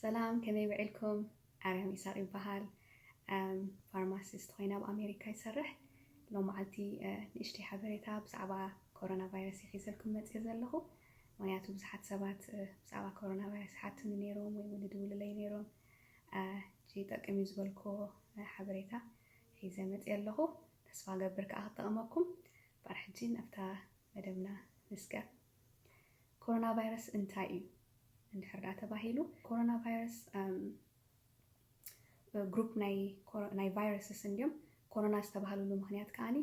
ሰላም፣ ከመይ ውዒልኩም? ኣርያም ይሳቕ ይበሃል። ፋርማሲስት ኮይነ ኣብ ኣሜሪካ ይሰርሕ። ሎም መዓልቲ ንእሽተይ ሓበሬታ ብዛዕባ ኮሮና ቫይረስ ይሒዘልኩም መፅእ ዘለኹ። ምክንያቱ ብዙሓት ሰባት ብዛዕባ ኮሮና ቫይረስ ይሓትኒ ነይሮም ወይ እውን ይድውልለይ ነይሮም። ይጠቅም እዩ ዝበልክዎ ሓበሬታ ሒዘ መፅእ ኣለኹ። ተስፋ ገብር ከዓ ክጠቕመኩም። ባር ሕጂ ናብታ መደብና ንስገር። ኮሮና ቫይረስ እንታይ እዩ? እንድሕር ደኣ ተባሂሉ፣ ኮሮና ቫይረስ ግሩፕ ናይ ቫይረስስ እንዲዮም። ኮሮና ዝተባሃሉሉ ምክንያት ከዓኒ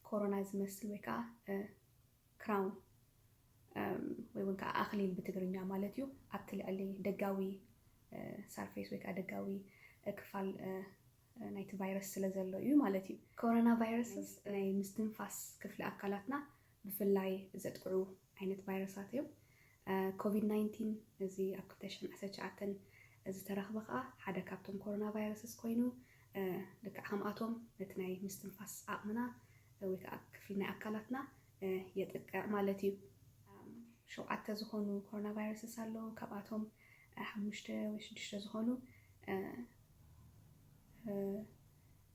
ኮሮና ዝመስል ወይ ከዓ ክራውን ወይ እውን ከዓ ኣክሊል ብትግርኛ ማለት እዩ፣ ኣብቲ ልዕሊ ደጋዊ ሳርፌስ ወይ ከዓ ደጋዊ ክፋል ናይቲ ቫይረስ ስለ ዘሎ እዩ ማለት እዩ። ኮሮና ቫይረስስ ናይ ምስትንፋስ ክፍሊ ኣካላትና ብፍላይ ዘጥቅዑ ዓይነት ቫይረሳት እዮም። ኮቪድ ናይንቲን እዚ ኣብ ክልተ ሽሕን ዓሰርተ ትሽዓተን ዝተረኽበ ከዓ ሓደ ካብቶም ኮሮና ቫይረስስ ኮይኑ፣ ልክዕ ከምኣቶም ነቲ ናይ ምስትንፋስ ዓቕምና ወይ ከዓ ክፍሊ ናይ ኣካላትና የጥቅዕ ማለት እዩ። ሸውዓተ ዝኾኑ ኮሮና ቫይረስስ ኣለዉ። ካብኣቶም ሓሙሽተ ወይ ሽዱሽተ ዝኾኑ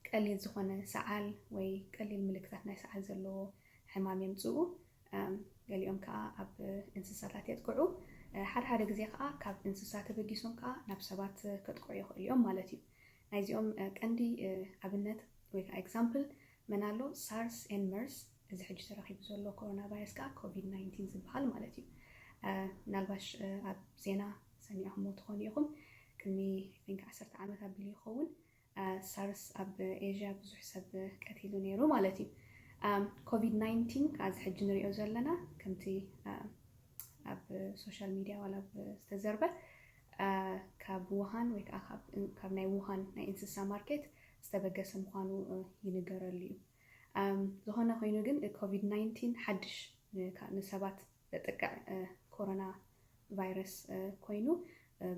ቀሊል ዝኾነ ሰዓል ወይ ቀሊል ምልክታት ናይ ሰዓል ዘለዎ ሕማም የምፅኡ። ገሊኦም ከዓ ኣብ እንስሳታት የጥቅዑ። ሓደ ሓደ ግዜ ከዓ ካብ እንስሳ ተበጊሶም ከዓ ናብ ሰባት ከጥቅዑ ይኽእሉ እዮም ማለት እዩ። ናይዚኦም ቀንዲ ኣብነት ወይ ከዓ ኤግዛምፕል መን ኣሎ? ሳርስ ኤን መርስ፣ እዚ ሕጂ ተረኺቡ ዘሎ ኮሮና ቫይረስ ከዓ ኮቪድ ናይንቲን ዝበሃል ማለት እዩ። ምናልባሽ ኣብ ዜና ሰሚዕኹምዎ ትኾኑ ኢኹም። ቅድሚ ቲንክ ዓሰርተ ዓመት ኣቢሉ ይኸውን ሳርስ ኣብ ኤዥያ ብዙሕ ሰብ ቀቲሉ ነይሩ ማለት እዩ። ኮቪድ ናይንቲን ከዓ እዚ ሕጂ ንሪኦ ዘለና ከምቲ ኣብ ሶሻል ሚድያ ዋላ ዝተዘርበ ካብ ውሃን ወይ ከዓ ካብ ናይ ውሃን ናይ እንስሳ ማርኬት ዝተበገሰ ምዃኑ ይንገረሉ እዩ። ዝኾነ ኮይኑ ግን ኮቪድ ናይንቲን ሓድሽ ንሰባት ዘጥቅዕ ኮሮና ቫይረስ ኮይኑ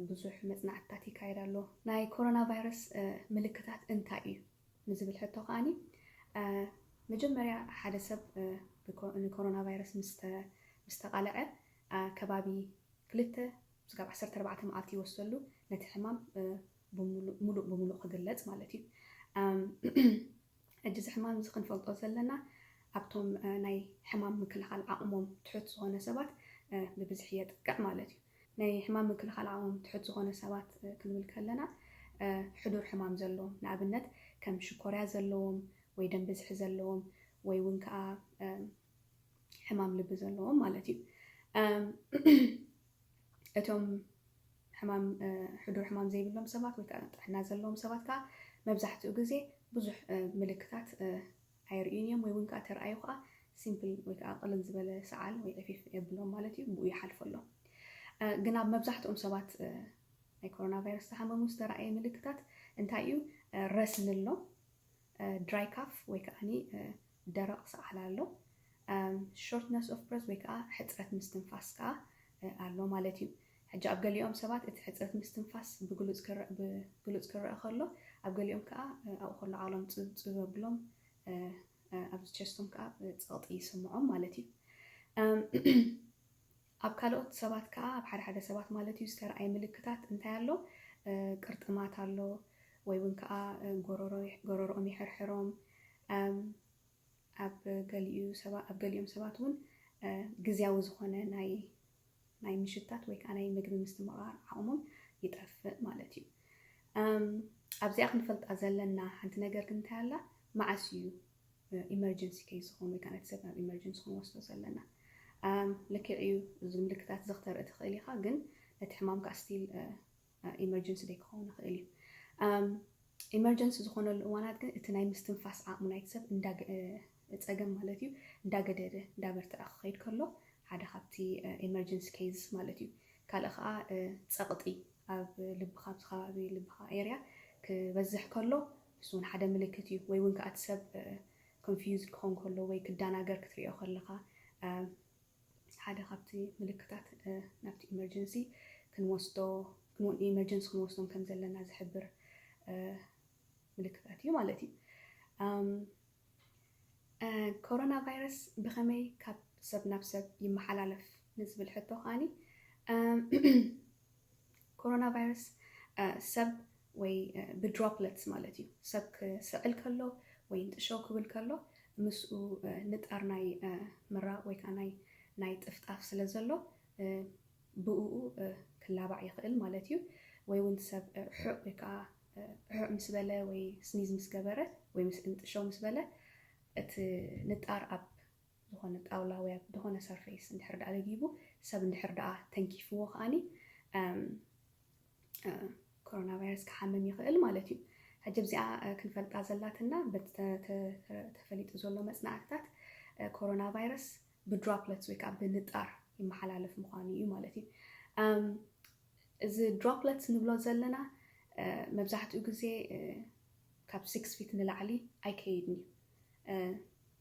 ብዙሕ መፅናዕትታት ይካየድ ኣሎ። ናይ ኮሮና ቫይረስ ምልክታት እንታይ እዩ ንዝብል ሕቶ ከዓኒ፣ መጀመርያ ሓደ ሰብ ንኮሮና ቫይረስ ምስ ተቓልዐ ከባቢ ክልተ ስጋብ ዓሰርተ ኣርባዕተ መዓልቲ ይወስደሉ ነቲ ሕማም ሙሉእ ብሙሉእ ክግለፅ ማለት እዩ። ሕጂ እዚ ሕማም እዚ ክንፈልጦ ዘለና ኣብቶም ናይ ሕማም ምክልኻል ዓቕሞም ትሑት ዝኾነ ሰባት ብብዝሒ የጥቅዕ ማለት እዩ። ናይ ሕማም ምክልኻል ዓቕሞም ትሑት ዝኾነ ሰባት ክንብል ከለና ሕዱር ሕማም ዘለዎም፣ ንኣብነት ከም ሽኮርያ ዘለዎም ወይ ደም ብዝሒ ዘለዎም ወይ እውን ከዓ ሕማም ልቢ ዘለዎም ማለት እዩ። እቶም ሕማም ሕዱር ሕማም ዘይብሎም ሰባት ወይ ከዓ ጥዕና ዘለዎም ሰባት ከዓ መብዛሕትኡ ግዜ ብዙሕ ምልክታት ኣየርእዩን እዮም፣ ወይ እውን ከዓ ተረኣዩ ከዓ ሲምፕል ወይ ከዓ ቅልል ዝበለ ሰዓል ወይ ዕፊፍ የብሎም ማለት እዩ፣ ብኡ ይሓልፈሎም። ግን ኣብ መብዛሕትኦም ሰባት ናይ ኮሮና ቫይረስ ዝተሓመሙ ዝተረኣየ ምልክታት እንታይ እዩ? ረስኒ ኣሎ፣ ድራይ ካፍ ወይ ከዓ ደረቕ ሰዓል ኣሎ፣ ሾርትነስ ኦፍ ብረዝ ወይ ከዓ ሕፅረት ምስትንፋስ ከዓ ኣሎ ማለት እዩ። ሕጂ ኣብ ገሊኦም ሰባት እቲ ሕፅረት ምስትንፋስ ብግሉፅ ክረአ ከሎ ኣብ ገሊኦም ከዓ ኣብኡ ከሎ ዓቕሎም ፅብፅብ ኣብሎም ኣብዚ ቸስቶም ከዓ ፀቕጢ ይስምዖም ማለት እዩ። ኣብ ካልኦት ሰባት ከዓ ኣብ ሓደ ሓደ ሰባት ማለት እዩ ዝተረኣየ ምልክታት እንታይ ኣሎ? ቅርጥማት ኣሎ ወይ እውን ከዓ ጎረሮኦም ይሕርሕሮም። ኣብ ገሊኡ ኣብ ገሊኦም ሰባት እውን ግዝያዊ ዝኾነ ናይ ናይ ምሽታት ወይ ከዓ ናይ ምግቢ ምስትምቓር ዓቕሞም ይጠፍእ ማለት እዩ። ኣብዚኣ ክንፈልጣ ዘለና ሓንቲ ነገር ግን እንታይ ኣላ? መዓስ እዩ ኢመርጀንሲ ኬዝ ዝኾኑ ወይ ከዓ ነቲ ሰብ ናብ ኢመርጀንሲ ክንወስዶ ዘለና? ልክዕ እዩ፣ እዚ ምልክታት እዚ ክተርኢ ትኽእል ኢኻ፣ ግን ነቲ ሕማም ከዓ ስቲል ኢመርጀንሲ ደይ ክኸውን ይኽእል እዩ። ኢመርጀንሲ ዝኾነሉ እዋናት ግን እቲ ናይ ምስትንፋስ ዓቕሚ ናይቲ ሰብ ጸገም ማለት እዩ እንዳገደደ እንዳበርትዐ ክኸይድ ከሎ ሓደ ካብቲ ኢመርጀንሲ ኬዝ ማለት እዩ። ካልእ ከዓ ጸቕጢ ኣብ ልብኻ፣ ኣብዚ ከባቢ ልብኻ ኤርያ ክበዝሕ ከሎ ንሱ እውን ሓደ ምልክት እዩ። ወይ እውን ከዓ እቲ ሰብ ኮንፊውዝድ ክኾን ከሎ ወይ ክደናገር ክትሪኦ ከለኻ ሓደ ካብቲ ምልክታት ናብቲ ኢመርጀንሲ ክንወስዶ ኢመርጀንሲ ክንወስዶም ከም ዘለና ዝሕብር ምልክታት እዩ ማለት እዩ። ኮሮና ቫይረስ ብኸመይ ካብ ሰብ ናብ ሰብ ይመሓላለፍ ንዝብል ሕቶ ከዓኒ ኮሮና ቫይረስ ሰብ ወይ ብድሮፕለትስ ማለት እዩ። ሰብ ክስዕል ከሎ ወይ ንጥሸው ክብል ከሎ ምስኡ ንጣር ናይ ምራቕ ወይ ከዓ ናይ ናይ ጥፍጣፍ ስለ ዘሎ ብኡ ክላባዕ ይኽእል ማለት እዩ። ወይ እውን ሰብ ርሑቕ ወይ ከዓ ርሑቕ ምስ በለ ወይ ስኒዝ ምስ ገበረ ወይ ምስ እንጥሸው ምስ በለ እቲ ንጣር ኣብ ዝኾነ ጣውላ ወይ ኣብ ዝኾነ ሰርፌስ እንድሕር ደኣ ለጊቡ ሰብ እንድሕር ደኣ ተንኪፍዎ ከዓኒ ኮሮና ቫይረስ ክሓምም ይኽእል ማለት እዩ። ሕጂ ኣብዚኣ ክንፈልጣ ዘላትና በቲ ተፈሊጡ ዘሎ መፅናዕትታት ኮሮና ቫይረስ ብድሮፕለትስ ወይ ከዓ ብንጣር ይመሓላለፍ ምዃኑ እዩ ማለት እዩ። እዚ ድሮፕለትስ ንብሎ ዘለና መብዛሕትኡ ግዜ ካብ ሲክስ ፊት ንላዕሊ ኣይከይድን እዩ።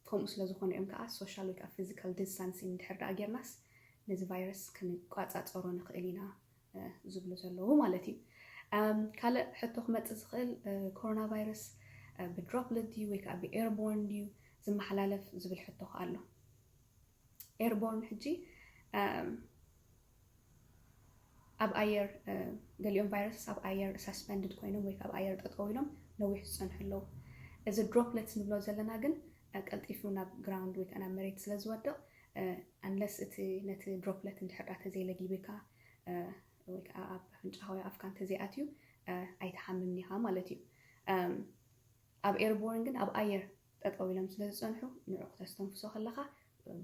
ከምኡ ስለ ዝኾነ እዮም ከዓ ሶሻል ወይ ከዓ ፊዚካል ዲስታንሲንግ እንድሕር ደኣ ጌርናስ ነዚ ቫይረስ ክንቋፃፀሮ ንኽእል ኢና ዝብሉ ዘለዉ ማለት እዩ። ካልእ ሕቶ ክመፅእ ዝኽእል ኮሮና ቫይረስ ብድሮፕለት ድዩ ወይ ከዓ ብኤርቦርን ድዩ ዝመሓላለፍ ዝብል ሕቶ ከዓ ኣሎ። ኤርቦርን ሕጂ ኣብ ኣየር ገሊኦም ቫይረስ ኣብ ኣየር ሳስፐንድድ ኮይኖም ወይ ኣብ ኣየር ጠጠው ኢሎም ነዊሕ ዝፀንሑ ኣለዉ። እዚ ድሮፕለትስ ንብሎ ዘለና ግን ቀልጢፉ ናብ ግራውንድ ወይ ከዓ ናብ መሬት ስለ ዝወድቕ ኣንለስ እቲ ነቲ ድሮፕለት እንድሕር ዳ ተዘይለጊብካ ወይ ከዓ ኣብ ኣፍንጫኻ ወይ ኣፍካ እንተዘይኣትዩ ኣይትሓምምን ኢኻ ማለት እዩ። ኣብ ኤርቦርን ግን ኣብ ኣየር ጠጠው ኢሎም ስለ ዝፀንሑ ንዑ ክተስተንፍሶ ከለኻ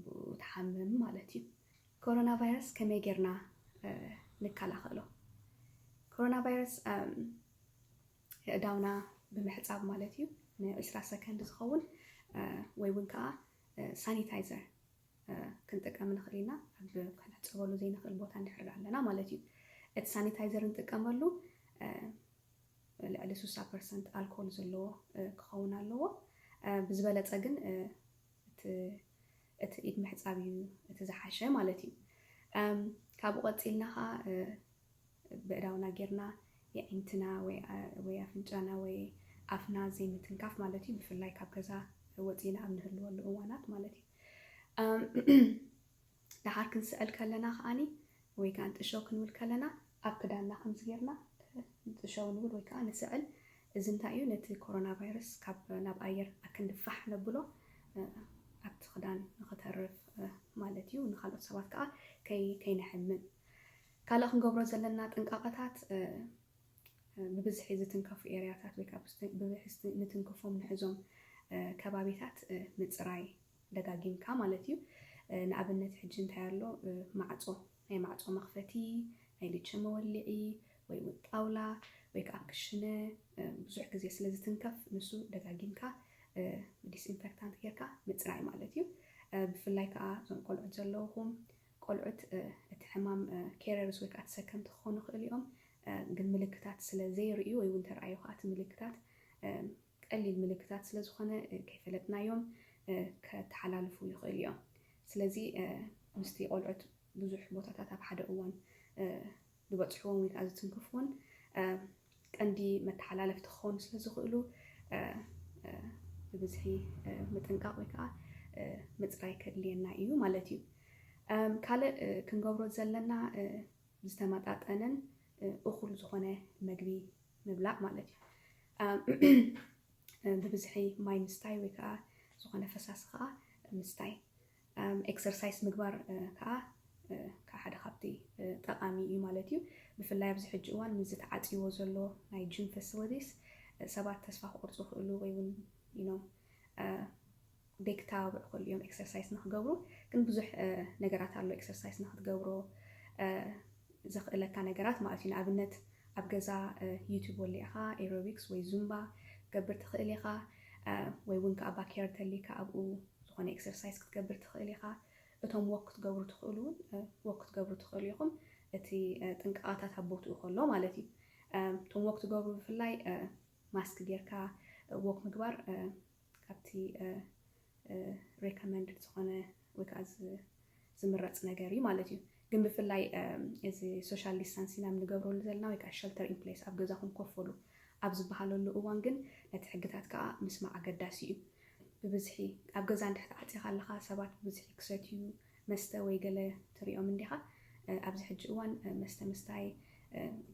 ብኡ ትሓምም ማለት እዩ። ኮሮና ቫይረስ ከመይ ጌርና ንከላኸሎ? ኮሮና ቫይረስ የእዳውና ብምሕፃብ ማለት እዩ ንዒስራ ሰከንድ ዝኸውን ወይ እውን ከዓ ሳኒታይዘር ክንጥቀም ንኽእል ኢና። ኣብ ክንሕፀበሉ ዘይንኽእል ቦታ እንድሕር ኣለና ማለት እዩ። እቲ ሳኒታይዘር እንጥቀመሉ ልዕሊ ስሳ ፐርሰንት ኣልኮል ዘለዎ ክኸውን ኣለዎ። ብዝበለፀ ግን እቲ ኢድ ምሕፃብ እዩ እቲ ዝሓሸ ማለት እዩ። ካብኡ ቀፂልና ከዓ ብእዳውና ጌርና የዒንትና ወይ ኣፍንጫና ወይ ኣፍና ዘይምትንካፍ ማለት እዩ። ብፍላይ ካብ ገዛ ወፂና ኣብ ንህልወሉ እዋናት ማለት እዩ። ደሓር ክንስዕል ከለና ከዓኒ ወይ ከዓ እንጥሸው ክንብል ከለና ኣብ ክዳንና ከምዚ ጌርና እንጥሸው ንብል ወይ ከዓ ንስዕል። እዚ እንታይ እዩ? ነቲ ኮሮና ቫይረስ ካብ ናብ ኣየር ኣክንዲ ፋሕ ነብሎ ኣብቲ ክዳን ንክተርፍ ማለት እዩ። ንካልኦት ሰባት ከዓ ከይነሕምም። ካልእ ክንገብሮ ዘለና ጥንቃቐታት ብብዝሒ ዝትንከፉ ኤርያታት ወይ ከዓ ብብዝሒ ንትንክፎም ንሕዞም ከባቢታት ምፅራይ ደጋጊምካ ማለት እዩ። ንኣብነት ሕጂ እንታይ ኣሎ? ማዕፆ፣ ናይ ማዕፆ መኽፈቲ፣ ናይ ልቸ መወልዒ ወይ እውን ጣውላ ወይ ከዓ ኣብ ክሽነ ብዙሕ ግዜ ስለ ዝትንከፍ ንሱ ደጋጊምካ ዲስኢንፌክታንት ጌርካ ምፅራይ ማለት እዩ። ብፍላይ ከዓ እዞም ቆልዑት ዘለውኹም ቆልዑት እቲ ሕማም ኬረርስ ወይ ከዓ ተሰከምቲ ክኾኑ ይኽእሉ እዮም። ግን ምልክታት ስለ ዘይርእዩ ወይ እውን ተረኣዩ ከዓ እቲ ምልክታት ቀሊል ምልክታት ስለ ዝኾነ ከይፈለጥናዮም ከተሓላልፉ ይኽእሉ እዮም። ስለዚ ምስቲ ቆልዑት ብዙሕ ቦታታት ኣብ ሓደ እዋን ዝበፅሕዎም ወይ ከዓ ዝትንክፍዎን ቀንዲ መተሓላለፍቲ ክኾኑ ስለ ዝኽእሉ ብብዝሒ ምጥንቃቕ ወይ ከዓ ምፅራይ ከድልየና እዩ ማለት እዩ። ካልእ ክንገብሮ ዘለና ዝተመጣጠነን እኹል ዝኾነ መግቢ ምብላዕ ማለት እዩ። ብብዝሒ ማይ ምስታይ ወይ ከዓ ዝኾነ ፈሳሲ ከዓ ምስታይ። ኤክሰርሳይስ ምግባር ከዓ ካብ ሓደ ካብቲ ጠቃሚ እዩ ማለት እዩ። ብፍላይ ኣብዚ ሕጂ እዋን ምስ ዝተዓፅይዎ ዘሎ ናይ ጅም ፈሲሊቲስ ሰባት ተስፋ ክቆርፁ ይኽእሉ ወይ እውን you know ቤክታ ውዕ ክእሉ እዮም ኤክሰርሳይስ ንክገብሩ። ግን ብዙሕ ነገራት ኣሎ ኤክሰርሳይስ ንክትገብሮ ዘኽእለካ ነገራት ማለት እዩ። ንኣብነት ኣብ ገዛ ዩቱብ ወሊዕኻ ኤሮቢክስ ወይ ዙምባ ገብር ትኽእል ኢኻ። ወይ እውን ከዓ ባክያርድ ተሊካ ኣብኡ ዝኾነ ኤክሰርሳይስ ክትገብር ትኽእል ኢኻ። እቶም ወክ ክትገብሩ ትኽእሉ እውን ወክ ክትገብሩ ትኽእሉ ኢኹም። እቲ ጥንቃቐታት ኣብ ቦትኡ ከሎ ማለት እዩ። እቶም ወክ ትገብሩ ብፍላይ ማስክ ጌርካ ወክ ምግባር ካብቲ ሬኮመንድድ ዝኾነ ወይ ከዓ ዝምረፅ ነገር እዩ ማለት እዩ። ግን ብፍላይ እዚ ሶሻል ዲስታንሲንግ ኣብ ንገብረሉ ዘለና ወይ ከዓ ሸልተር ኢን ፕሌስ ኣብ ገዛኹም ኮፈሉ ኣብ ዝበሃለሉ እዋን ግን ነቲ ሕግታት ከዓ ምስማዕ ኣገዳሲ እዩ። ብብዝሒ ኣብ ገዛ እንድሕር ተዓፂኻ ኣለኻ ሰባት ብብዝሒ ክሰትዩ መስተ ወይ ገለ ትሪኦም እንዲኻ። ኣብዚ ሕጂ እዋን መስተ ምስታይ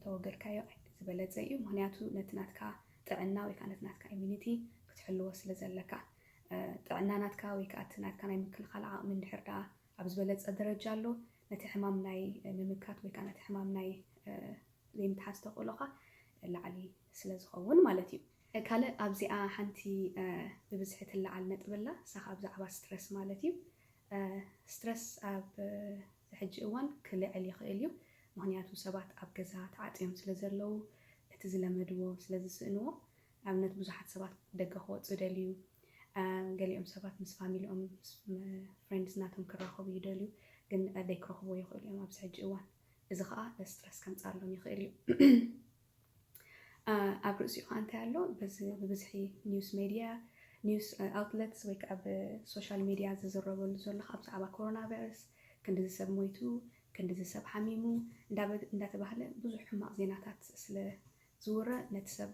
ተወገድካዮ ዝበለፀ እዩ። ምክንያቱ ነቲ ናትካ ጥዕና ወይ ከዓ ነቲ ናትካ ኢሚኒቲ ክትሕልዎ ስለ ዘለካ። ጥዕና ናትካ ወይ ከዓ እቲ ናትካ ናይ ምክልኻል ዓቕሚ እንድሕር ደኣ ኣብ ዝበለፀ ደረጃ ኣሎ፣ ነቲ ሕማም ናይ ምምካት ወይ ከዓ ነቲ ሕማም ናይ ዘይምትሓዝ ተኽእሎኻ ላዕሊ ስለ ዝኸውን ማለት እዩ። ካልእ ኣብዚኣ ሓንቲ ብብዝሒ ትለዓል ነጥቢ ኣላ፣ እሳ ከዓ ብዛዕባ ስትረስ ማለት እዩ። ስትረስ ኣብ ሕጂ እዋን ክልዕል ይኽእል እዩ። ምክንያቱ ሰባት ኣብ ገዛ ተዓፅዮም ስለ ዘለዉ፣ እቲ ዝለመድዎ ስለ ዝስእንዎ፣ ኣብነት ብዙሓት ሰባት ደገ ክወፁ ደልዩ፣ ገሊኦም ሰባት ምስ ፋሚሊኦም፣ ምስ ፍሬንድስ ናቶም ክራኸቡ ይደልዩ፣ ግን ደይክረኽብዎ ይኽእሉ እዮም ኣብዚ ሕጂ እዋን። እዚ ከዓ ስትረስ ከምፅኣሎም ይኽእል እዩ። ኣብ ርእሲኡ ከዓ እንታይ ኣሎ? በዚ ብብዝሒ ኒውስ ሜድያ፣ ኒውስ ኣውትለትስ ወይ ከዓ ብሶሻል ሜድያ ዝዝረበሉ ዘሎ ካብ ብዛዕባ ኮሮና ቫይረስ፣ ክንዲዚ ሰብ ሞይቱ፣ ክንዲዚ ሰብ ሓሚሙ እንዳተባህለ ብዙሕ ሕማቕ ዜናታት ስለ ዝውረ ነቲ ሰብ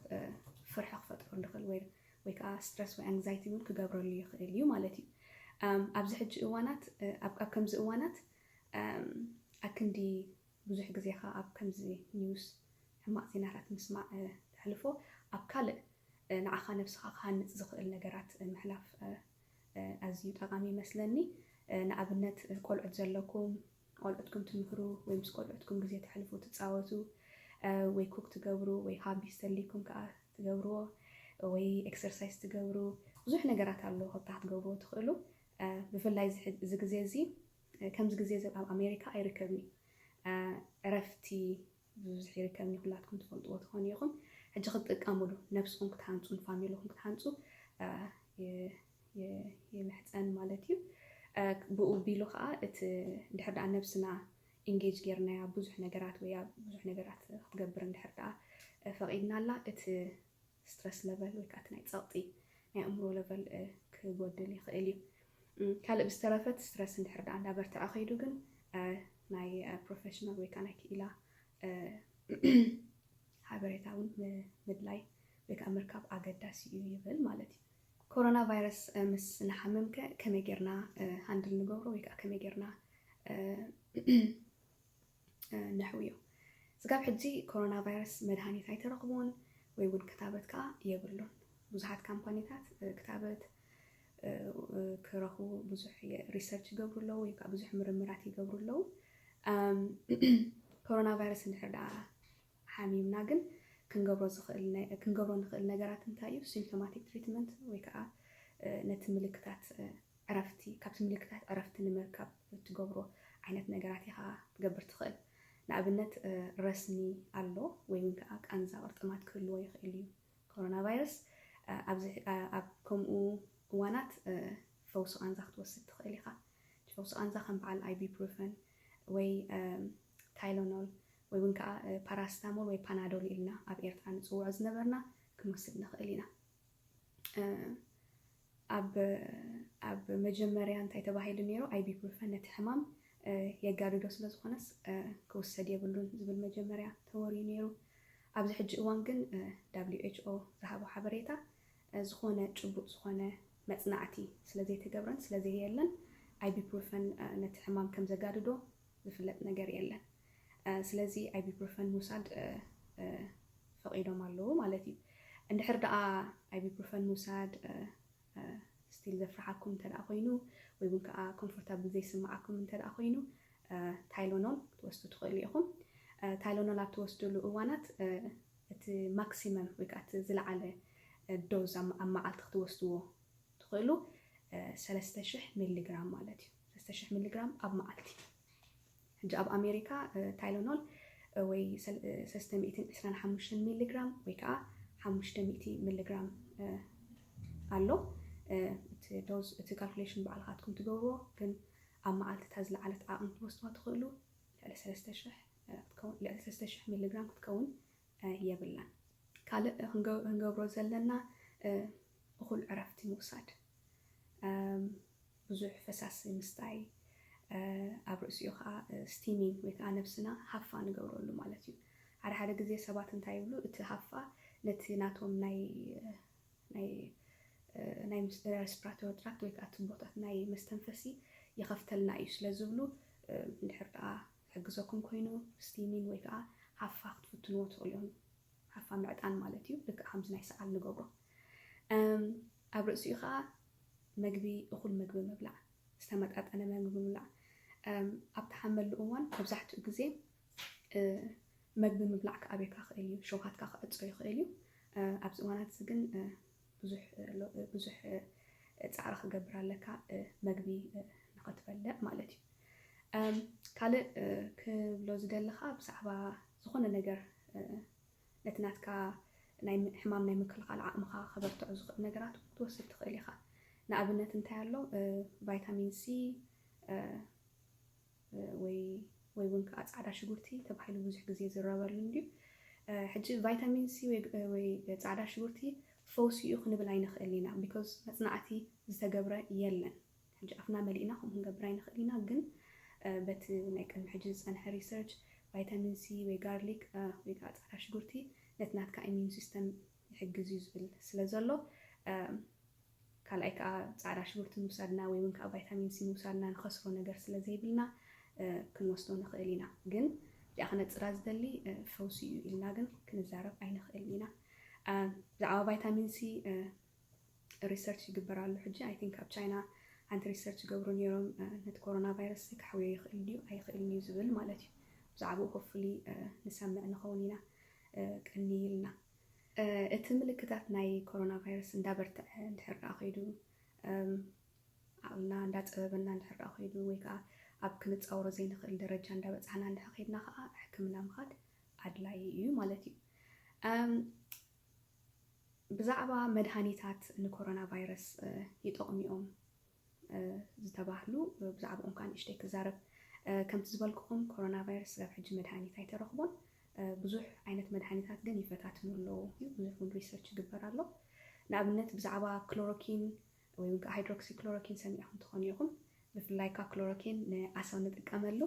ፍርሒ ክፈጥሮ ንኽእል ወይ ወይ ከዓ ስትረስ ወይ ኣንግዛይቲ እውን ክገብረሉ ይኽእል እዩ ማለት እዩ። ኣብዚ ሕጂ እዋናት ኣብ ከምዚ እዋናት ኣክንዲ ብዙሕ ግዜኻ ኣብ ከምዚ ኒውስ ሕማቕ ዜናታት ምስማዕ ተሕልፎ ኣብ ካልእ ንዓኻ ነብስኻ ክሃንፅ ዝኽእል ነገራት ምሕላፍ ኣዝዩ ጠቓሚ ይመስለኒ። ንኣብነት ቆልዑት ዘለኩም ቆልዑትኩም ትምህሩ ወይ ምስ ቆልዑትኩም ግዜ ተሕልፉ ትፃወቱ ወይ ኩክ ትገብሩ ወይ ሃቢስ ተልይኩም ከዓ ትገብርዎ ወይ ኤክሰርሳይዝ ትገብሩ ብዙሕ ነገራት ኣሎ ከብታ ክትገብርዎ ትኽእሉ። ብፍላይ እዚ ግዜ እዚ ከምዚ ግዜ እዚ ኣብ ኣሜሪካ ኣይርከብን እዩ። ዕረፍቲ ብዙሕ ይርከብ ንኹላትኩም ትፈልጥዎ ትኾኑ ኢኹም። ሕጂ ክትጥቀምሉ ነብስኹም ክትሃንፁ ንፋሚልኹም ክትሃንፁ ይምሕፀን ማለት እዩ። ብኡ ቢሉ ከዓ እቲ ድሕር ደኣ ነብስና ኢንጌጅ ጌርናያ ብዙሕ ነገራት ወይ ኣብ ብዙሕ ነገራት ክትገብር እንድሕር ደኣ ፈቒድናላ እቲ ስትረስ ለቨል ወይ ከዓ ናይ ፀቕጢ ናይ ኣእምሮ ለቨል ክጎድል ይኽእል እዩ። ካልእ ብዝተረፈት ስትረስ እንድሕር ደኣ እንዳበርትዐ ከይዱ ግን ናይ ፕሮፌሽናል ወይ ከዓ ናይ ክኢላ ሓበሬታ እውን ምድላይ ወይ ከዓ ምርካብ ኣገዳሲ እዩ ይብል ማለት እዩ። ኮሮና ቫይረስ ምስ ንሓምም ከ ከመይ ጌርና ሃንድል ንገብሮ ወይ ከዓ ከመይ ጌርና ነሕውዮ? ስጋብ ሕጂ ኮሮና ቫይረስ መድሃኒት ኣይተረኽቦን ወይ እውን ክታበት ከዓ የብሉን። ብዙሓት ካምፓኒታት ክታበት ክረኽቡ ብዙሕ ሪሰርች ይገብሩ ኣለዉ ወይ ከዓ ብዙሕ ምርምራት ይገብሩ ኣለዉ። ኮሮና ቫይረስ እንድሕር ደኣ ሓሚምና ግን ክንገብሮ ንኽእል ነገራት እንታይ እዩ? ሲምፕቶማቲክ ትሪትመንት ወይ ከዓ ነቲ ምልክታት ዕረፍቲ ካብቲ ምልክታት ዕረፍቲ ንምርካብ እትገብሮ ዓይነት ነገራት ኢኻ ክትገብር ትኽእል። ንኣብነት ረስኒ ኣሎ ወይ እውን ከዓ ቃንዛ ቅርጥማት ክህልዎ ይኽእል እዩ። ኮሮና ቫይረስ ኣብዚ ኣብ ከምኡ እዋናት ፈውሲ ቃንዛ ክትወስድ ትኽእል ኢኻ። ፈውሲ ቃንዛ ከም በዓል ኣይቢፕሮፈን ወይ ታይሎኖል ወይ እውን ከዓ ፓራስታሞል ወይ ፓናዶል ኢልና ኣብ ኤርትራ ንፅውዖ ዝነበርና ክንወስድ ንኽእል ኢና። ኣብ ኣብ መጀመርያ እንታይ ተባሂሉ ነይሩ? ኣይቢፕሮፈን ነቲ ሕማም የጋድዶ ስለ ዝኾነስ ክውሰድ የብሉን ዝብል መጀመርያ ተወርዩ ነይሩ። ኣብዚ ሕጂ እዋን ግን ደብሊው ኤች ኦ ዝሃቦ ሓበሬታ ዝኾነ ጭቡጥ ዝኾነ መፅናዕቲ ስለ ዘይተገብረን ስለ ዘየለን ኣይቢፕሮፈን ነቲ ሕማም ከም ዘጋድዶ ዝፍለጥ ነገር የለን። ስለዚ ኣይቢፕሮፈን ምውሳድ ፈቒዶም ኣለዉ ማለት እዩ። እንድሕር ደኣ ኣይቢፕሮፈን ምውሳድ ስቲል ዘፍርሓኩም እንተ ደኣ ኮይኑ ወይ እውን ከዓ ኮምፎርታብል ዘይስምዓኩም እንተ ደኣ ኮይኑ ታይሎኖል ክትወስዱ ትኽእሉ ኢኹም። ታይሎኖል ኣብ ትወስድሉ እዋናት እቲ ማክሲመም ወይ ከዓ እቲ ዝለዓለ ዶዝ ኣብ መዓልቲ ክትወስድዎ ትኽእሉ ሰለስተ ሽሕ ሚሊግራም ማለት እዩ። ሰለስተ ሽሕ ሚሊግራም ኣብ መዓልቲ። ሕጂ ኣብ ኣሜሪካ ታይሎኖል ወይ ሰለስተ ሚእትን ዕስራን ሓሙሽተን ሚሊግራም ወይ ከዓ ሓሙሽተ ሚእቲ ሚሊግራም ኣሎ። እቲ ዶዝ እቲ ካልኩሌሽን ባዕልኻትኩም ትገብርዎ፣ ግን ኣብ መዓልቲ እታ ዝለዓለት ዓቕን ክትወስድዋ ትኽእሉ ልዕሊ ሰለስተ ሽሕ ልዕሊ ሰለስተ ሽሕ ሚሊግራም ክትከውን የብላን። ካልእ ክንገብሮ ዘለና እኹል ዕረፍቲ ምውሳድ፣ ብዙሕ ፈሳሲ ምስታይ፣ ኣብ ርእሲኡ ከዓ ስቲሚንግ ወይ ከዓ ነብስና ሃፋ ንገብረሉ ማለት እዩ። ሓደ ሓደ ግዜ ሰባት እንታይ ይብሉ፣ እቲ ሃፋ ነቲ ናቶም ናይ ናይ ናይ ሬስፒራቶሪ ትራክት ወይ ከዓ ቱቦታት ናይ መስተንፈሲ ይኸፍተልና እዩ ስለ ዝብሉ እንድሕር ደኣ ሕግዘኩም ኮይኑ ስቲሚንግ ወይ ከዓ ሃፋ ክትፍትንዎ ትኽእሉ እዮም። ሃፋ ምዕጣን ማለት እዩ። ልክዕ ከምዚ ናይ ሰዓል ንገብሮ። እም፣ ኣብ ርእሲኡ ከዓ መግቢ፣ እኹል መግቢ ምብላዕ፣ ዝተመጣጠነ መግቢ ምብላዕ። እም፣ ኣብ ትሓመሉ እዋን መብዛሕትኡ ግዜ፣ እ፣ መግቢ ምብላዕ ክኣብየካ ይኽእል እዩ፣ ሸውሃትካ ክዕጾ ይኽእል እዩ። እ፣ ኣብዚ እዋናት እዚ ግን፣ እ፣ ብዙሕ፣ እ፣ ሎ-፣ እ፣ ብዙሕ፣ እ፣ ጻዕሪ ክገብር ኣለካ፣ እ፣ መግቢ፣ እ፣ ንኸትበልዕ ማለት እዩ። እም፣ ካልእ፣ እ፣ ክብሎ ዝደሊ ኸኣ ብዛዕባ ዝኾነ ነገር፣ እ፣ ነቲ ናትካ ናይ ም-፣ ሕማም ናይ ምክልኻል ዓቕምኻ ከበርትዖ ዝኽእል ነገራት እውን ክትወስድ ትኽእል ኢኻ። ንኣብነት እንታይ ኣሎ? እ፣ ቫይታሚን ሲ፣ እ፣ እ፣ ወይ፣ ወይ እውን ከዓ ጻዕዳ ሽጉርቲ ተባሂሉ ብዙሕ ግዜ ዝረበሉ እንድዩ። እ፣ ሕጂ ቫይታሚን ሲ ወይ፣ ወይ ጻዕዳ ሽጉርቲ ፈውሲ እዩ ክንብል ኣይንኽእል ኢና። ቢኮዝ መጽናዕቲ ዝተገብረ የለን። ሕጂ ኣፍና መሊእና ከምኡ ክንገብር ኣይንኽእል ኢና። ግን፣ እ፣ በቲ ናይ ቅድሚ ሕጂ ዝጸንሐ ሪሰርች ቫይታሚን ሲ ወይ ጋርሊክ፣ እ፣ ወይ ከዓ ጻዕዳ ሽጉርቲ ነቲ ናትካ ኢሚዩን ሲስተም ይሕግዝ እዩ ዝብል ስለ ዘሎ፣ እ፣ ካልኣይ ከዓ ጻዕዳ ሽጉርቲ ምውሳድና ወይ እውን ከዓ ቫይታሚን ሲ ምውሳድና ንኸስሮ ነገር ስለ ዘይብልና፣ እ፣ ክንወስዶ ንኽእል ኢና። ግን እዚኣ ክነጽራ ዝደሊ፣ እ፣ ፈውሲ እዩ ኢልና ግን ክንዛረብ ኣይንኽእልን ኢና። እ፣ ብዛዕባ ቫይታሚን ሲ፣ እ፣ ሪሰርች ይግበር ኣሎ ሕጂ። ኣይ ቲንክ ኣብ ቻይና ሓንቲ ሪሰርች ይገብሩ ነይሮም፣ እ፣ ነቲ ኮሮና ቫይረስ ከሕውዮ ይኽእል ድዩ ኣይኽእልን እዩ ዝብል ማለት እዩ። ብዛዕባኡ ሆፕፉሊ፣ እ፣ ንሰምዕ ንኸውን ኢና፣ እ፣ ቀንይልና። እ፣ እቲ ምልክታት ናይ ኮሮና ቫይረስ እንዳበርትዐ እንድሕር ደኣ ከይዱ፣ እም፣ ዓቕልና እንዳጸበበና እንድሕር ደኣ ከይዱ ወይ ከዓ ኣብ ክንጻወሮ ዘይንኽእል ደረጃ እንዳበጻሕና እንድሕር ከይድና ከዓ ሕክምና ምኻድ ኣድላዪ እዩ ማለት እዩ። እም፣ ብዛዕባ መድሃኒታት ንኮሮና ቫይረስ፣ እ፣ ይጠቕሙ እዮም፣ እ፣ ዝተባህሉ፣ እ፣ ብዛዕባኦም ከዓ ንእሽተይ ክዛረብ። እ፣ ከምቲ ዝበልኩኹም ኮሮና ቫይረስ ስጋብ ሕጂ መድሃኒት ኣይተረኽቦን። እ፣ ብዙሕ ዓይነት መድሃኒታት ግን ይፈታትኑ ኣለዉ። ብዙሕ እውን ሪሰርች ይግበር ኣሎ። ንኣብነት ብዛዕባ ክሎሮኪን ወይ እውን ከዓ ሃይድሮክሲክሎሮኪን ሰሚዕኹም ትኾኑ ኢኹም። ብፍላይ ከዓ ክሎሮኪን ንዓሶ ንጥቀመሉ።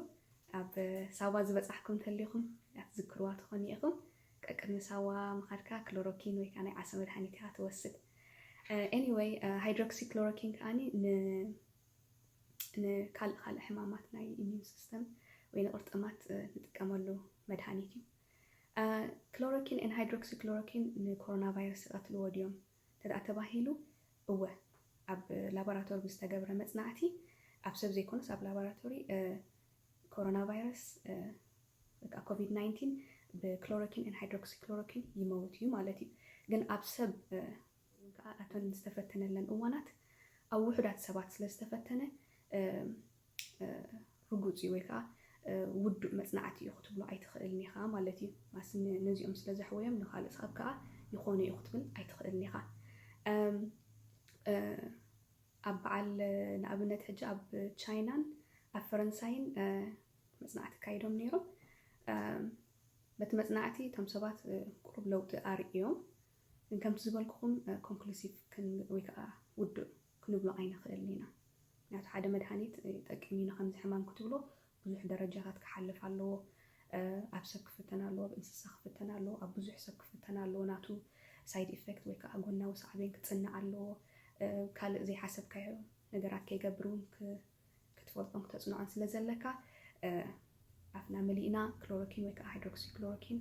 ኣብ ሳዋ ዝበጻሕኩም እንተሊኹም ክትዝክርዋ ትኾኑ ኢኹም። ቀቅድሚ ሳዋ ምኻድካ ክሎሮኪን ወይ ከዓ ናይ ዓሶ መድሃኒት ኢኻ ትወስድ። ኤኒወይ፣ ሃይድሮክሲክሎሮኪን ከዓኒ ን-፣ ንካልእ ካልእ ሕማማት ናይ ኢሚዩን ሲስተም ወይ ንቁርጥማት፣ እ፣ ንጥቀመሉ መድሃኒት እዩ። እ፣ ክሎሮኪን ኤን ሃይድሮክሲክሎሮኪን ንኮሮና ቫይረስ ይቐትልዎ ድዮም እንተ ደኣ ተባሂሉ፣ እወ። ኣብ ላቦራቶሪ ብዝተገብረ መጽናዕቲ፣ ኣብ ሰብ ዘይኮነስ ኣብ ላቦራቶሪ፣ እ፣ ኮሮና ቫይረስ፣ እ፣ ወይ ከዓ ኮቪድ ናይንቲን ብክሎሮኪን ኤን ሃይድሮክሲክሎሮኪን ይመውት እዩ ማለት እዩ። ግን ኣብ ሰብ፣ እ፣ ወይ ከዓ ኣተን ዝተፈተነለን እዋናት ኣብ ውሑዳት ሰባት ስለ ዝተፈተነ፣ እ፣ እ፣ ርጉጽ እዩ ወይ ከዓ፣ እ፣ ውዱእ መጽናዕቲ እዩ ክትብሎ ኣይትኽእልን ኢኻ ማለት እዩ። ማስ ን-፣ ነዚኦም ስለ ዘሕወዮም ንኻልእ ሰብ ከዓ ይኾነ እዩ ክትብል ኣይትኽእልን ኢኻ። እም፣ እ፣ ኣብ በዓል፣ ንኣብነት ሕጂ ኣብ ቻይናን ኣብ ፈረንሳይን፣ እ፣ መጽናዕቲ ኣካይዶም ነይሮም። እ፣ በቲ መጽናዕቲ እቶም ሰባት፣ እ፣ ቁሩብ ለውጢ ኣርእዮም። ግን ከምቲ ዝበልኩኹም፣ እ፣ ኮንክሉሲቭ ክን-፣ ወይ ከዓ ውዱእ ክንብሎ ኣይንኽእልን ኢና። ምክንያቱ ሓደ መድሃኒት፣ እ፣ ይጠቅም እዩ ንከምዚ ሕማም ክትብሎ ብዙሕ ደረጃታት ክሓልፍ ኣለዎ። እ፣ ኣብ ሰብ ክፍተን ኣለዎ፣ ኣብ እንስሳ ክፍተን ኣለዎ፣ ኣብ ብዙሕ ሰብ ክፍተን ኣለዎ። ናቱ ሳይድ ኢፌክት ወይ ከዓ ጎናዊ ሳዕቤን ክጽናዕ ኣለዎ። እ፣ ካልእ ዘይሓሰብካዮ ነገራት ከይገብር እውን ክ-፣ ክትፈልጦን ክተጽንዖን ስለ ዘለካ፣ እ፣ ኣፍና መሊእና ክሎሮኪን ወይ ከዓ ሃይድሮክሲክሎሮኪን፣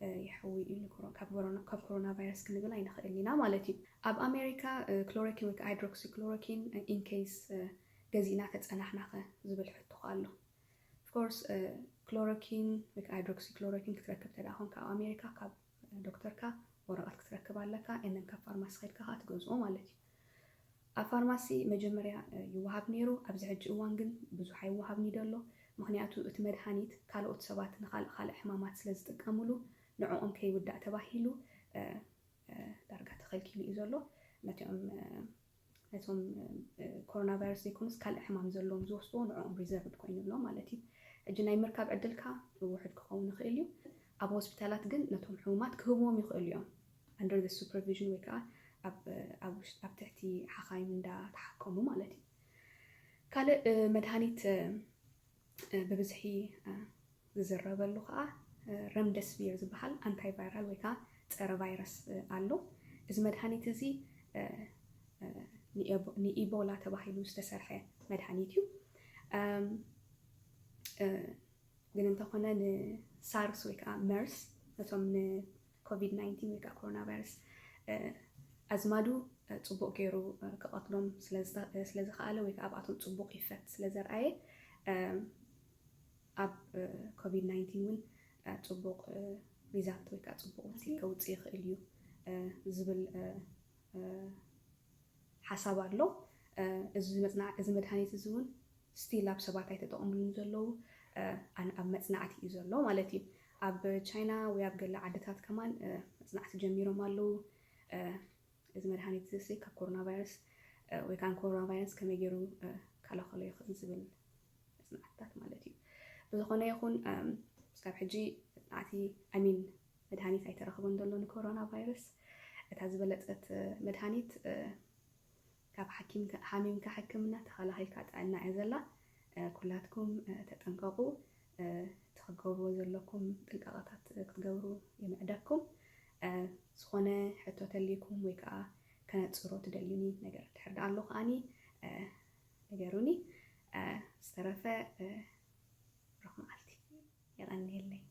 እ፣ የሕዊ እዩ ንኮሮ-፣ ካብ ኮሮና፣ ካብ ኮሮና ቫይረስ ክንብል ኣይንኽእልን ኢና ማለት እዩ። ኣብ ኣሜሪካ፣ እ፣ ክሎሮኪን ወይ ከዓ ሃይድሮክሲክሎሮኪን፣ እ፣ ኢንኬስ፣ እ፣ ገዚእና ተጸናሕናኸ ዝብል ሕቶ ኣሎ። ኦፍኮርስ፣ እ፣ ክሎሮኪን ወይ ከዓ ሃይድሮክሲክሎሮኪን ክትረክብ ተደኣ ኮንካ ኣብ ኣሜሪካ ካብ ዶክተርካ ወረቐት ክትረክብ ኣለካ፣ ኤንደን ካብ ፋርማሲ ከድካ ከዓ ትገዝኦ ማለት እዩ። ኣብ ፋርማሲ መጀመርያ፣ እ፣ ይወሃብ ነይሩ። ኣብዚ ሕጂ እዋን ግን ብዙሕ ኣይወሃብን እዩ ዘሎ። ምኽንያቱ እቲ መድሃኒት ካልኦት ሰባት ንኻልእ ካልእ ሕማማት ስለ ዝጥቀምሉ ንዕኦም ከይውዳእ ተባሂሉ፣ እ፣ እ፣ ዳርጋ ተኸልኪሉ እዩ ዘሎ። ነቲኦም፣ እ፣ ነቶም፣ እ፣ ኮሮና ቫይረስ ዘይኮኑስ ካልእ ሕማም ዘለዎም ዝወስድዎ ንዕኦም ሪዘርቭድ ኮይኑሎም ማለት እዩ። ሕጂ ናይ ምርካብ ዕድልካ ውሑድ ክኸውን ይኽእል እዩ። ኣብ ሆስፒታላት ግን ነቶም ሕሙማት ክህብዎም ይኽእሉ እዮም። ኣንደር ዘ ሱፐርቪዥን ወይ ከዓ ኣብ፣ ኣብ ውሽጢ፣ ኣብ ትሕቲ ሓኻይም እንዳተሓከሙ ማለት እዩ። ካልእ፣ እ፣ መድሃኒት፣ እ፣ እ፣ ብብዝሒ፣ እ፣ ዝዝረበሉ ከዓ፣ እ፣ ረምደስቪር ዝበሃል ኣንታይቫይራል ወይ ከዓ ጸረ ቫይረስ፣ እ፣ ኣሎ። እዚ መድሃኒት እዚ፣ እ፣ እ፣ ንኤቦ-፣ ንኢቦላ ተባሂሉ ዝተሰርሐ መድሃኒት እዩ። እም፣ እ፣ ግን እንተኾነ ንሳርስ ወይ ከዓ መርስ ነቶም ንኮቪድ ናይንቲን ወይ ከዓ ኮሮና ቫይረስ ኣዝማዱ ፅቡቕ ገይሩ ክቐትሎም ስለዝኸኣለ ወይ ከዓ ኣብኣቶም ፅቡቕ ይፈት ስለዘርኣየ ኣብ ኮቪድ ናይንቲን እውን ፅቡቕ ሪዛልት ወይ ከዓ ፅቡቕ ውፅኢት ከውፅእ ይኽእል እዩ ዝብል ሓሳብ ኣሎ። እዚ መድሃኒት እዚ እውን ስቲል ኣብ ሰባት ኣይተጠቐምሉን ዘለዉ። ኣብ መፅናዕቲ እዩ ዘሎ ማለት እዩ። ኣብ ቻይና ወይ ኣብ ገለ ዓድታት ከማን መፅናዕቲ ጀሚሮም ኣለዉ። እዚ መድሃኒት እዚ ካብ ኮሮና ቫይረስ ወይ ከዓ ኮሮና ቫይረስ ከመይ ገይሩ ከላኸሎ ይኽእል ዝብል መፅናዕትታት ማለት እዩ። ብዝኾነ ይኹን ስካብ ሕጂ መፅናዕቲ ኣሚን መድሃኒት ኣይተረኽቦን ዘሎ ንኮሮና ቫይረስ። እታ ዝበለፀት መድሃኒት ካብ ሓኪምካ ሓሚምካ ሕክምና ተኸላኺልካ ጥዕና እያ ዘላ። ኩላትኩም ተጠንቀቑ። እቲ ክገብርዎ ዘለኩም ጥንቃቐታት ክትገብሩ ይምዕደኩም። ዝኾነ ሕቶ ተልይኩም ወይ ከዓ ከነፅሮ ትደልዩኒ ነገር እንድሕር ደኣ ኣሎ ከዓኒ ንገሩኒ። ዝተረፈ ብሩኽ መዓልቲ። የቐንየለይ።